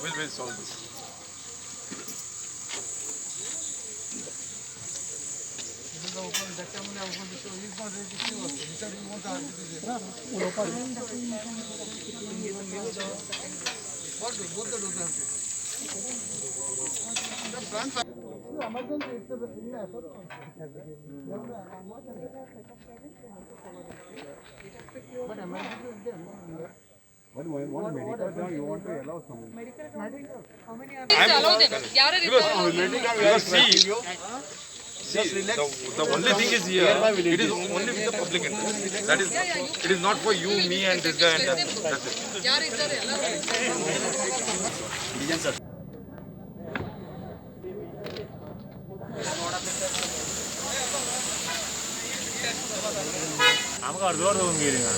We'll solve this. But one medical ground, you want to allow some. Allow them. Because see, the only thing is here, it is only with the public interest. That is, it is not for you, me and this guy and that. That's it. ಯಾರಿದ್ದಾರೆ allow आमकां अर्द वर दवरून गेली ना.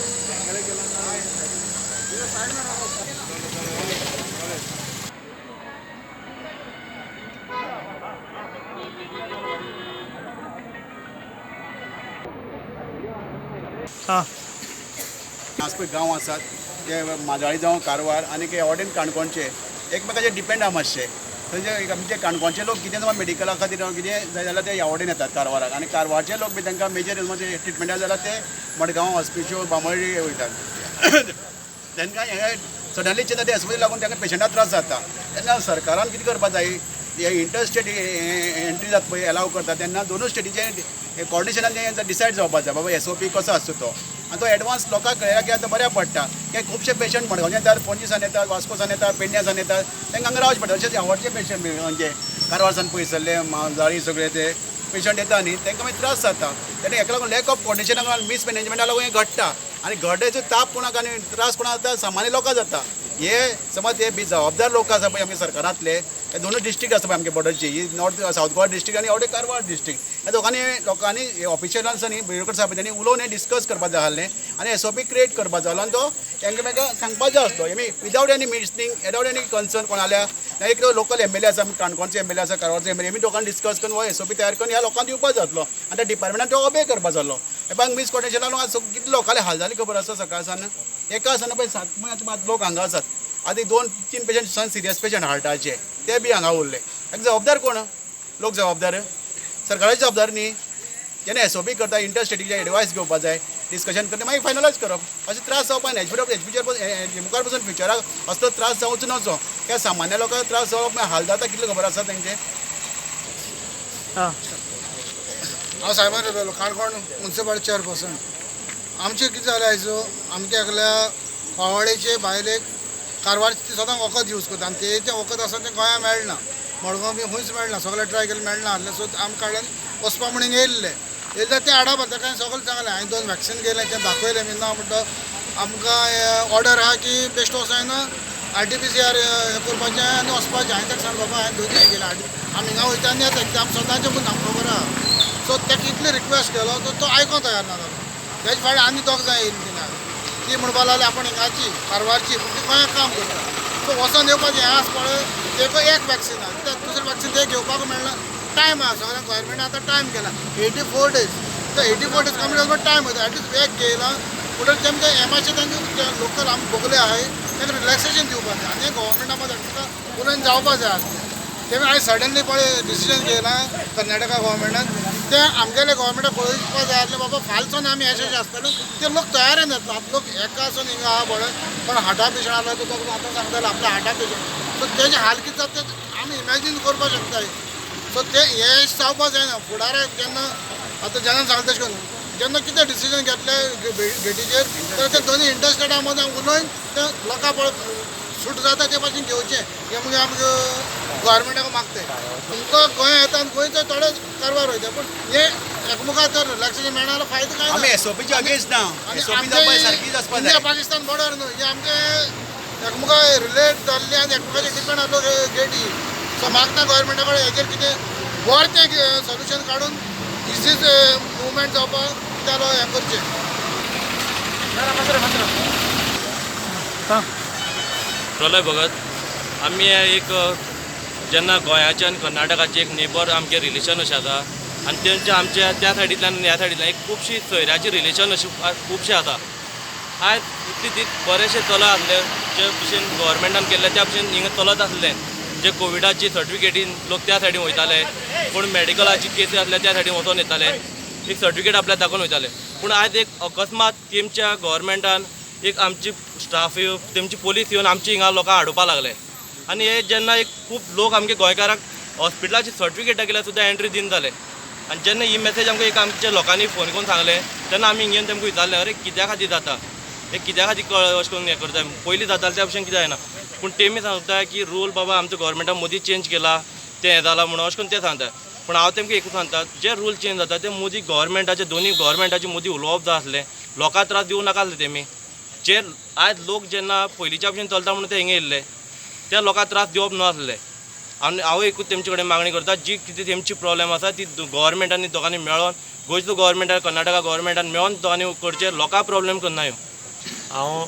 आज गांव आसात ते माजाळी जावं कारवार आनी ऑर्डिन काणकोणचे एकमेकाचेर डिपेंड आहा मातशे. थंयचे आमचे काणकोणचे लोक कितें समज मेडिकला खातीर कितें जाय जाल्यार ते यावडेन येतात कारवाराक, आनी कारवारचे लोक बी तांकां मेजर म्हणजे ट्रिटमेंटा जाल्यार ते मडगांव हॉस्पिटल बांबोळी वयतात. तांकां हें सडनली चिंता ते एसओपी लागून तांकां पेशंटाक त्रास जाता. तेन्ना सरकारान कितें करपाक जाय, हे इंटर स्टेट एंट्री जाता पळय एलाव करता तेन्ना दोनूय स्टेटीचें कॉर्डिनेशनान तें डिसायड जावपाक जाय, बाबा एसओपी कसो आसता तो, आनी तो एडवान्स लोकांक कळ्ळ्यार की आतां बऱ्याक पडटा. की खुबशे पेशंट मडगांवचे येतात, पणजे सान येतात, वास्को सान येतात, पेडण्या सान येतात, तांकां हांगा रावचें पडटा. तशेंच आवडचे पेशंट म्हणजे कारवार सान पयसल्ले माजाळी सगळे ते पेशंट येता न्ही, तांकां मागीर त्रास जाता. तेन्ना हेका लागून लॅक ऑफ कॉर्डिनेशनाक लागून मिसमॅनेजमेंटाक लागून हें घडटा, आनी घडल्याचो ताप कोणाक आनी त्रास कोणाक जाता, सामान्य लोकांक जाता. हे समज हे बी जबाबदार लोक आसा पळय आमच्या सरकारांतले, हे दोनूय डिस्ट्रिक्ट आसा पळय आमचे बॉर्डरची, ही नॉर्थ सावथ गोवा डिस्ट्रिक्ट आनी आवडे कारवार डिस्ट्रिक्ट, ह्या दोगांनी लोकांनी ऑफिशियलांनी न्ही ब्युरोक्रेट्स आसा पळय तेणी उलोवन हें डिस्कस करपाक जाय आसलें आनी एसओपी क्रिएट करपाक जाय आसलो आनी तो एकामेकांक सांगपाक जाय आसलो. Without any meeting, without any concern कोणाल्या, एक लोकल एमएलए आसा, काणकोणचे एमएलए आसा, कारवारचे एमएलए, आमी दोगांनी डिस्कस करून हो एसओपी तयार करून ह्या लोकांक दिवपाक जातलो आनी त्या डिपार्टमेंटान तो ओबे करपाक जालो. हे बांग मिस कॉर्डिनेशनाक लागून कितले लोकांले हाल जाली खबर आसा. सकाळ सान एका आसतना पळय 7 आतां लोक हांगा आसात, आतां 2-3 पेशंट सन सिरियस पेशंट हार्टाचे ते बी हांगा उरले. हाका जबाबदार कोण? लोक जबाबदार, सरकाराची जबाबदार न्ही. जेन्ना एसओपी करता इंटर स्टेटीचे एडवायस घेवपाक जाय, डिस्कशन करता, मागीर फायनलायज करप. अशें त्रास जावपाक ना. एचपी मुखार पसून फ्युचराक असलो त्रास जावचो नजो. कित्याक सामान्य लोकांक त्रास जावप मागीर हाल जाता कितले खबर आसा तेंचे. हांव सायमन रिबेलो, काणकोण मुन्सिपाल चेअरपर्सन. आमचें कितें जालें आयज, आमच्या एकल्या पावळेचे बायलेक कारवार ती सदांच वखद यूज करता आनी तें वखद आसा तें गोंया मेळना, मडगांव बी खंयच मेळना, सगळें ट्राय केलें मेळना आसलें. सो आमकां काडल्यान वचपा म्हणून येयल्ले, येयल्ले तें आडावपा ताका हांवें सगळें सांगलें. हांवें 2 वॅक्सीन घेयलें, तें दाखयलें. मी ना म्हणटा आमकां ऑर्डर आहा की बेश्टो वचना RT-PCR हें करपाचें आनी वचपाचें. हांवें ताका सांगलें बाबा हांवें दोनूय घेयला, आमी हिंगा वयता आनी येता, कित्याक आमी सदांचें म्हूण आमकां खबर आहा. सो ताका इतली रिक्वेस्ट केलो तो तो आयकोंक तयार ना जालो. तेजे फाटीं आनी 2 जाण येयलीं थिंगा, ती म्हणपाक लागली आपूण हिंगाची कारवारची, पूण ती गोंयांत काम करता. सो वचोन येवपाचें हें आसा पळय, तेका एक वॅक्सीन आहा, कित्याक दुसरें वॅक्सीन तें घेवपाक मेळना. टायम आहा सगळ्यांक, गव्हर्मेंटान आतां टायम केला 84 डेज. तर 84 डेज कम्प्लीट जावपाक टायम वयता. एटलीस्ट एक घेयला म्हणटकीर तेमकां हें मातशें तांकां लोकल आमी भोगले आहाय तांकां रिलॅक्सेशन दिवपाक जाय आनी गव्हर्मेंटा मदीं तांकां उलोवन जावपाक जाय आसलें. तेमी आयज सडनली पळय डिसिजन घेयलां कर्नाटका गव्हर्मेंटान, तें आमगेले गव्हर्मेंटाक पळोवपाक जाय आसलें बाबा फालसून आमी अशें अशें आसतलें, ते लोक तयारच येतलो. आतां लोक एका आसून हिंगा आहा पळय, पण हार्टा पेशंट आसलो तो आतां सांगतालो आपल्या हार्टा पेशंट, सो तेजे हाल कितें जाता तें आमी इमॅजीन करपाक शकताय. सो तें हें जावपाक जायना फुडाराक. जेन्ना आतां जेन्ना सांगता तशें करून जेन्ना कितें डिसिजन घेतलें गेटीचेर, तर ते दोनूय इंटर स्टेटा मदीं उलोवन ते लोकां पळय सूट जाता ते पासून घेवचें हें मागीर आमकां गव्हर्मेंटाक मागताय. तुमकां गोंया येता आनी गोंयचो थोडो कारवार वयता, पूण हें एकमुखार तर रिलॅक्सेशन मेळना जाल्यार फायदो कांय ना. आमी एसओपीच्या अगेन्स्ट ना, एसओपी जावपाक सारकीच आसपाक इंडिया जाय. पाकिस्तान बॉर्डर न्हू, हें आमचें एकमुखार रिलेट जाल्लें आनी एकमेकाचेर डिपेंड आसलो गेटी. सो मागता गव्हर्मेंटा कडेन हेजेर कितें बरें तें सोल्युशन काडून इजीच मुवमेंट जावपाक कितें जालो हें करचें. प्रलय भगत, आमी एक जेन्ना गोंयाचे आनी कर्नाटकाचे एक नेबर आमगे रिलेशन अशें आसा आनी तेंचे आमच्या त्या सायडींतल्यान आनी ह्या सायडींतल्यान एक खुबशी सोयऱ्याची रिलेशन अशें खुबशें आसा. आयज इतले दीस बरेंशें चलत आसलें, जे भशेन गव्हर्मेंटान केल्लें त्या भशेन हिंगा चलत आसलें. जे कोविडाची सर्टिफिकेटीन लोक त्या सायडीन वयताले, कोण मेडिकलाची केसी आसल्या त्या सायडीन वचोन येताले, एक सर्टिफिकेट आपल्याक दाखोवन वयताले. पूण आयज एक अकस्मात तेमच्या गव्हर्मेंटान एक आमची स्टाफ येवन तेमची पोलीस येवन आमची हिंगा लोकांक हाडोवपाक लागले. आनी हे जेन्ना एक खूब लोक आमगे गोंयकारांक हॉस्पिटलाची सर्टिफिकेटां केल्यार सुद्दां एंट्री दिना जाले. आनी जेन्ना ही मॅसेज आमकां एक आमच्या लोकांनी फोन करून सांगलें तेन्ना आमी हिंगा येवन तेमकां विचारलें, अरे कित्या खातीर जाता हे, कित्या खातीर अशें करून हें करता, पयलीं जातालें त्या भशेन कित्याक जायना. पूण तेमी सांगता की रूल बाबा आमच्या गव्हर्मेंटान मोदी चेंज केला तें हें जालां म्हणून अशें करून ते सांगता. पूण हांव तेमकां एकूच सांगता, जे रूल चेंज जाता ते मोदी गव्हर्मेंटाचे दोनी गव्हर्मेंटाचे मोदी उलोवप जाय आसलें, लोकांक त्रास दिवं नाका आसले तेमी. जे आयज लोक जेन्ना पयलींच्या भशेन चलता म्हणून ते हिंगा येयल्ले, त्या लोकांक त्रास दिवप न्हू आसले. आनी हांव एकूच तेमचे कडेन मागणी करता, जी कितें तेमची प्रॉब्लेम आसा ती गव्हर्मेंटांनी दोगांनी मेळोन, गोंयचो गव्हर्मेंट आनी कर्नाटका गव्हर्मेंटान मेळोन दोगांनी करचें, लोकांक प्रॉब्लेम करना ह्यो. हांव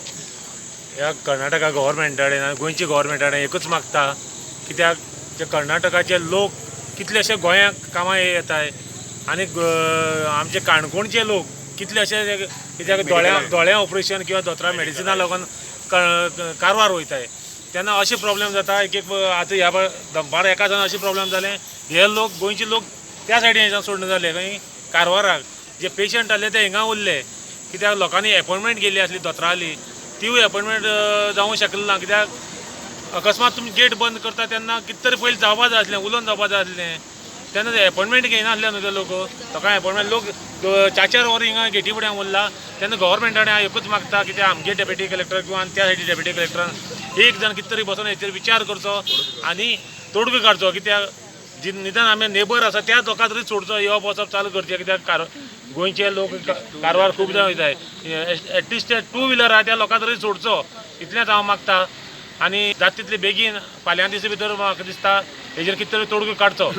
ह्या कर्नाटका गव्हर्मेंटा कडेन आनी गोंयच्या गव्हर्मेंटा कडेन एकूच मागता, कित्याक जे कर्नाटकाचे लोक कितलेशे गोंयांक कामां येताय आनी आमचे काणकोणचे लोक कितलेशे कित्याक दोळ्यां ऑपरेशन किंवा दोतोरा मेडिसिना लागून कारवार वयताय तेन्ना अशें प्रॉब्लेम जाता. एक एक आतां ह्या दनपार एका जाण अशें प्रॉब्लेम जालें, हे लोक गोंयचे लोक त्या सायडीन सोडना जाले, खंय कारवाराक जे पेशंट आसले ते हिंगा उरले, कित्याक लोकांनी एपॉयंटमेंट केल्ली आसली दोतोराली, तिवूय एपॉयंटमेंट जावंक शकली ना, कित्याक अकस्मात तुमी गेट बंद करता तेन्ना कितें तरी पयलीं जावपा जाय आसलें, उलोवन जावपा जाय आसलें, तेन्ना एपॉयंटमेंट घेयनासले न्हू ते लोक, लोकांक एपॉयंटमेंट लोक 4-4 वरां हिंगा गेटी फुड्यान उरला. तेन्ना गव्हर्मेंटा कडेन हांव एकूच मागता, कित्याक आमगे डेप्युटी कलेक्टर किंवा त्या सायडी डेप्युटी कलेक्टरान एक जाण कितें तरी बसोन हेचेर विचार करचो आनी तोडगो काडचो, कित्याक जी निदान आमी नेबर आसा त्या लोकां तरी सोडचो, येवप वचप चालू करचें, कित्याक गोंयचे लोक कारवार खूब जाण वयताय, एटलिस्ट 2 व्हिलर आहा त्या लोकां तरी सोडचो, इतलेंच हांव मागता. आनी जाता तितले बेगीन फाल्यां दिसा भितर म्हाका दिसता हेजेर कितें तरी तोडगो काडचो.